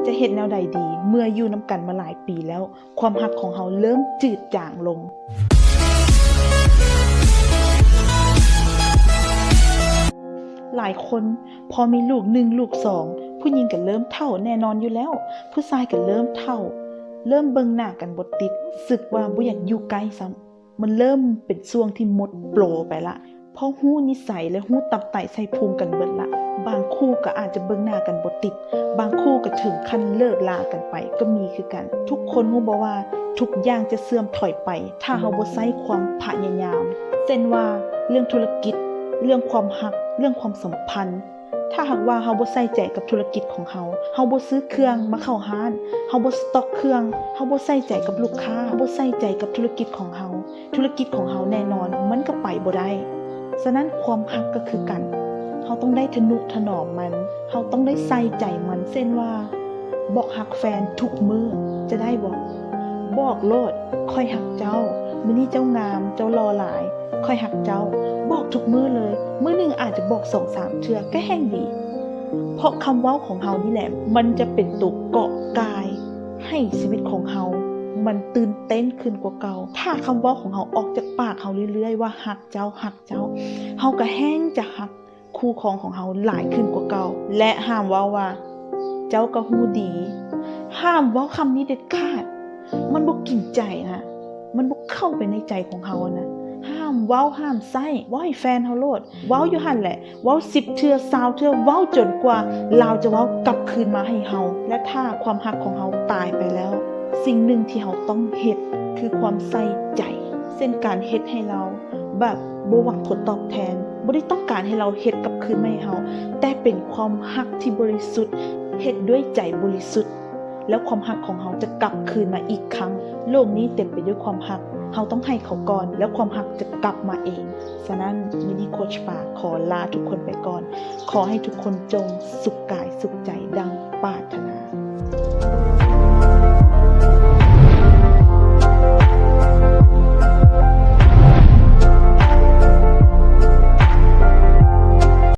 ຈະເຮັດແນວໃດດີ ເມື່ອຢູ່ນຳກັນມາຫຼາຍປີແລ້ວ ຄວາມຮັກຂອງເຮົາເລີ່ມຈືດຈາງລົງ. ຫຼາຍຄົນພໍມີລູກໜຶ່ງລູກສອງ ຜູ້ຍິງກໍເລີ່ມເຖົ້າແນ່ນອນຢູ່ແລ້ວ ຜູ້ຊາຍກໍເລີ່ມເຖົ້າ ເລີ່ມເບິ່ງໜ້າກັນບໍ່ຕິດ ຮູ້ສຶກວ່າບໍ່ຢາກຢູ່ໃກ້ຊ້ຳ. ມັນເລີ່ມເປັນຊ່ວງທີ່ໝົດໂປຣໄປລະ ເພາະຮູ້ນິໄສ ແລະ ຮູ້ຕັບໄຕໄສ້ພຸງກັນເບິດລະ. ບາງຄູ່ກໍອາດຈະເບິ່ງໜ້າກັນບໍ່ຕິດ ບາງຄູ່ກໍເຖິງຂັ້ນເລີກລາກັນໄປກໍມີຄືກັນ. ທຸກຄົນຮູ້ບໍ່ວ່າທຸກຢ່າງຈະເສື່ອມຖອຍໄປ ຖ້າເຮົາບໍ່ໃຊ້ຄວາມພະຍາຍາມ ເຊັ່ນວ່າເລື່ອງທຸລະກິດ, ເລື່ອງຄວາມຮັກ, ເລື່ອງຄວາມສຳພັນ. ຖ້າຫາກວ່າເຮົາບໍ່ໃສ່ໃຈກັບທຸລະກິດຂອງເຮົາ, ເຮົາບໍ່ຊື້ເຄື່ອງມາເຂົ້າຮ້ານ, ເຮົາບໍ່ສະຕັອກເຄື່ອງ, ເຮົາບໍ່ໃສ່ໃຈກັບລູກຄ້າ, ເຮົາບໍ່ໃສ່ໃຈກັບທຸລະກິດຂອງເຮົາ, ທຸລະກິດຂອງເຮົາແນ່ນອນມັນກໍໄປບໍ່ໄດ້. ສະນັ້ນຄວາມຮັກກໍຄືກັນ, ເຮົາຕ້ອງໄດ້ທະນຸຖະໜອມມັນ, ເຮົາຕ້ອງໄດ້ໃສ່ໃຈມັນ. ເຊັ່ນວ່າ ບອກຮັກແຟນທຸກມື້ ຈະໄດ້ບໍ່? ບອກໂລດ, ຂ້ອຍຮັກເຈົ້າ, ມື້ນີ້ເຈົ້າງາມ, ເຈົ້າຫຼໍ່ຫຼາຍ, ຂ້ອຍຮັກເຈົ້າ. ບອກທຸກມື້ເລີຍ, ມື້ໜຶ່ງອາດຈະບອກສອງສາມເທື່ອກໍແຮ່ງດີ. ເພາະຄຳເວົ້າຂອງເຮົານີ້ແຫຼະ ມັນຈະເປັນໂຕເກາະກ່າຍໃຫ້ຊີວິດຂອງເຮົາມັນຕື່ນເຕັ້ນຂຶ້ນກວ່າເກົ່າ. ຖ້າຄຳເວົ້າຂອງເຮົາອອກຈາກປາກເຮົາເລື້ອຍໆວ່າ ຮັກເຈົ້າ, ຮັກເຈົ້າ, ເຮົາກໍແຮ່ງຈະຮັກ ຄູ່ຄອງຂອງເຮົາຫຼາຍຂຶ້ນກວ່າເກົ່າ ແລະ ຫ້າມເວົ້າວ່າ ເຈົ້າກໍຮູ້ດີ. ຫ້າມເວົ້າຄຳນີ້ເດັດຂາດ. ມັນບໍ່ກິນໃຈນະ, ມັນບໍ່ເຂົ້າໄປໃນໃຈຂອງເຮົານະ. ຫ້າມເວົ້າ, ຫ້າມໃຊ້. ເວົ້າໃຫ້ແຟນເຮົາໂລດ. ເວົ້າຢູ່ຫັ້ນແຫຼະ. ເວົ້າສິບເທື່ອ, ຊາວເທື່ອ. ເວົ້າຈົນກວ່າລາວຈະເວົ້າກັບຄືນມາໃຫ້ເຮົາ. ແລະ ຖ້າຄວາມຮັກຂອງເຮົາຕາຍໄປແລ້ວ, ສິ່ງໜຶ່ງທີ່ເຮົາຕ້ອງເຮັດຄືຄວາມໃສ່ໃຈ, ເຊັ່ນ ການເຮັດໃຫ້ລາວ ແບບບໍ່ຫວັງຜົນຕອບແທນ, ບໍ່ໄດ້ຕ້ອງການໃຫ້ລາວເຮັດກັບຄືນມາໃຫ້ເຮົາ, ແຕ່ເປັນຄວາມຮັກທີ່ບໍລິສຸດ, ເຮັດດ້ວຍໃຈບໍລິສຸດ, ແລ້ວຄວາມຮັກຂອງເຮົາຈະກັບຄືນມາອີກຄັ້ງ. ໂລກນີ້ເຕັມໄປດ້ວຍຄວາມຮັກ, ເຮົາຕ້ອງໃຫ້ເຂົາກ່ອນ, ແລ້ວຄວາມຮັກຈະກັບມາເອງ. ສະນັ້ນ, ມື້ນີ້ໂຄດປາຂໍລາທຸກຄົນໄປກ່ອນ. ຂໍໃຫ້ທຸກຄົນຈົ່ງສຸກກາຍສຸກໃຈ ດັ່ງ